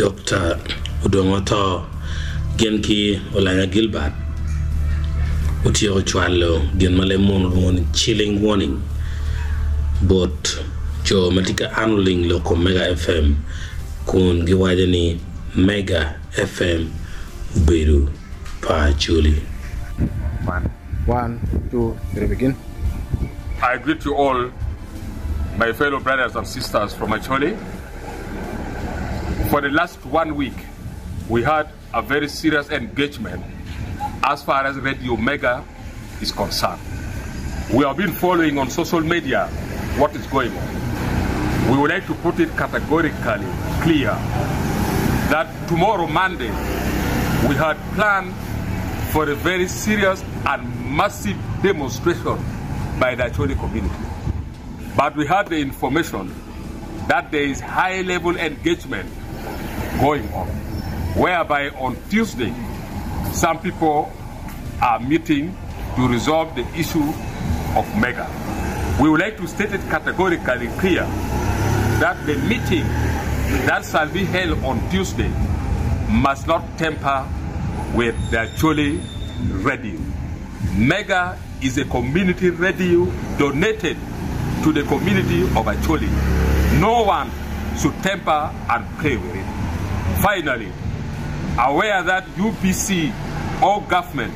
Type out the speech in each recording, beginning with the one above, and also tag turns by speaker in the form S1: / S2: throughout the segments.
S1: Dokta Odongo Oto gin ki Olanya Gilbert otyeko cwalo gin ma leb munu lwongo ni chilling warning bot jo ma tye ka handling lok kom Mega FM kun giwaco ni Mega FM obedo pa Acholi.
S2: One, two, three, begin.
S3: I greet you all my fellow brothers and sisters from Acholi. For the last one week we had a very serious engagement as far as Radio Mega is concerned. We have been following on social media what is going on. We would like to put it categorically clear that tomorrow, Monday, we had planned for a very serious and massive demonstration by the Acholi community. But we had the information that there is high level engagement going on, whereby on Tuesday, some people are meeting to resolve the issue of Mega. We would like to state it categorically clear that the meeting that shall be held on Tuesday must not tamper with the Acholi radio. Mega is a community radio donated to the community of Acholi. No one should tamper and play with it. Finally, aware that UBC or government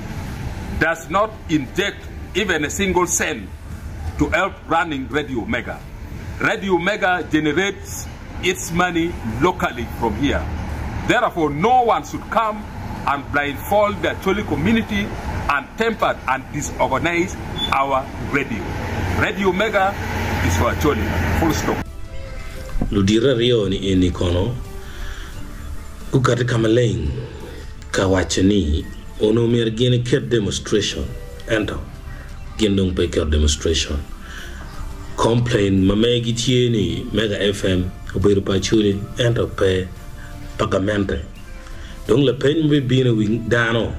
S3: does not inject even a single cent to help running Radio Mega. Radio Mega generates its money locally from here. Therefore, no one should come and blindfold the Acholi community and tamper and disorganize our radio. Radio Mega is for Acholi. Full stop.
S1: Ludito aryo-ni eni kono gukati ka maleng ka waco ni onongo myero gin eket demonstration ento gin dong pe giketo demonstration. Complain ma megi tye ni Mega FM obedo pa Acholi ento pe pa gamente. Dong lapeny ma bibino i wi dano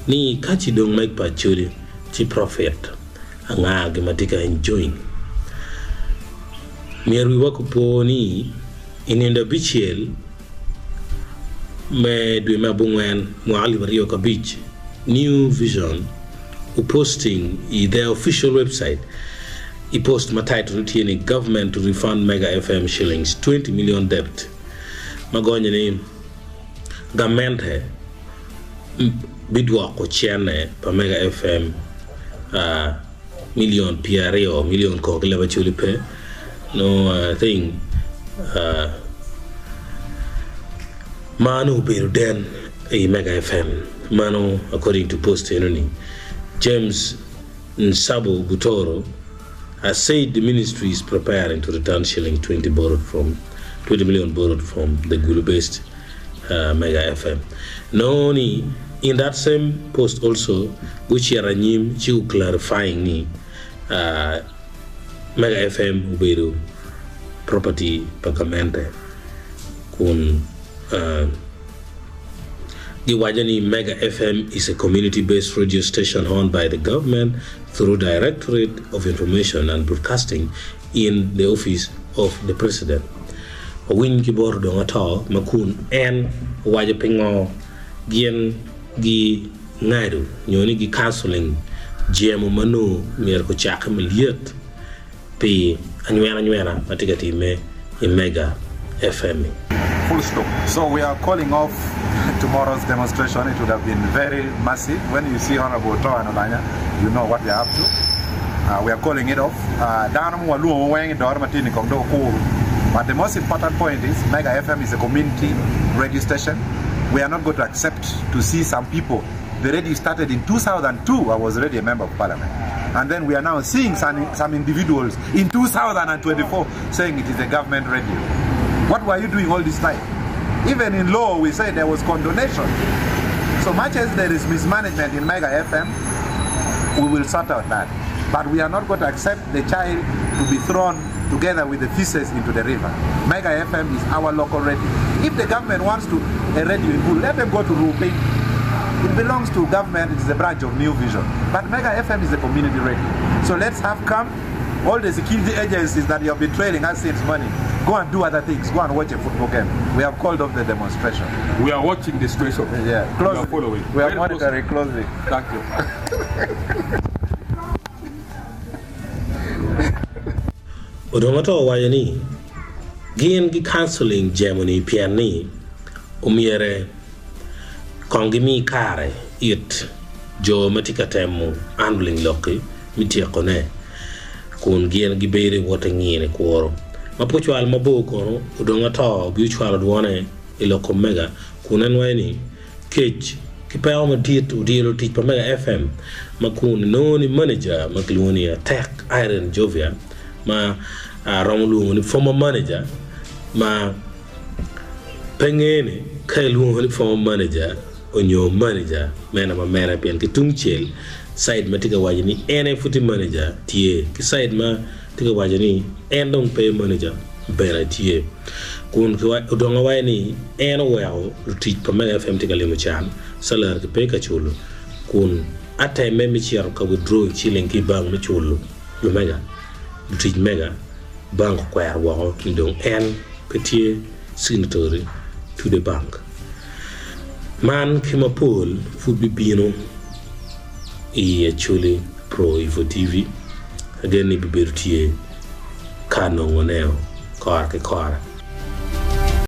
S1: ni ka ci dong meg pa Acholi ci profit anga gi ma tye ka enjoying? Myero wiwa opo ni i nindo abicel me dwe me abongwen mwaka alip 2005, New Vision oposting i their official website i post ma title tye ni Government to Refund Mega FM Shillings 20 Million Debt ma gonyo ni gamente bidwoko cene pa Mega FM milion 20, milion kor ki leb Acholi pe nongo I think ma nongo obedo den i Mega FM mano according to post eno ni James Nsabo Butoro has said the ministry is preparing to return shilling 20 borrowed from 20 million borrowed from the Gulu based Mega FM. Nongo ni in that same post also gucito anyim ci gu clarifying ni Mega FM obedo property pa gamente kun giwaco ni Mega FM is a community based radio station owned by the government through Directorate of Information and Broadcasting in the office of the President. Owiny ki bot Odonga Too ma kun en owaco pingo gin gi ngado nyo ni gi cancelling jemo ma nongo myero kucake malyet pi anywena anywena ma tye ka time i Mega FM-mi.
S4: Full stop. So we are calling off tomorrow's demonstration. It would have been very massive. When you see Honorable Otoa and Olanya, you know what we are up to. Uh, we are calling it off. Uh, dano mo waluongo weng i doro matini kong dong okuru. But the most important point is Mega FM is a community radio station. We are not going to accept to see some people. The radio started in 2002. I was already a member of parliament. And then we are now seeing some, some individuals in 2024 saying it is a government radio. What were you doing all this time? Even in law, we say there was condonation. So much as there is mismanagement in Mega FM, we will sort out that. But we are not going to accept the child to be thrown together with the feces into the river. Mega FM is our local radio. If the government wants to a radio in Gulu, let them go to Rupi. It belongs to government, it is a branch of New Vision. But Mega FM is a community radio. So let's have come. All the security agencies that you have been trailing us since morning, go and do other things. Go and watch a football game. We have called off the demonstration.
S3: We are watching the situation.
S4: Yeah,
S3: We
S4: closely.
S3: are following.
S4: We are
S3: Very
S4: monitoring closely.
S3: Thank you.
S1: Odonga to owaco ni gin gi canceling jemo ni pien ni omyere kong gimi kare it jo ma tye ka temo handling lok-ki me tyekone kun gin gibedo i wot ingine kuro. Ma pe ocwalo mabor kono, Odonga to obi ocwalo dwone i lok kom mega kun en waco ni kec ki peko madit odyelo tic pa Mega FM ma kun inongo ni manager ma kilwongo ni Atek Irene Jovia ma aromo lwongo ni former manager ma Pe ngene ka ilwongo ni former manager onyo manager mene ma mere pien ki tung cel side ma tye ka waco ni en aye pud tye manager tye ki side ma tye ka waco ni en dong pe manager bene tye kun odongo awaco ni en oweko lutic pa Mega FM tye ka limo can salary ki pe ka culo kun ateme me cito ka withdrawing ciling ki i bank me culo lumega lutic mega bank okwero woko ni dong en pe tye signatory to the bank. Man ki mapol pud bibino i Acholi Pro Info TV. Agen ni bibedo tye ka nongo neo kore ki kore.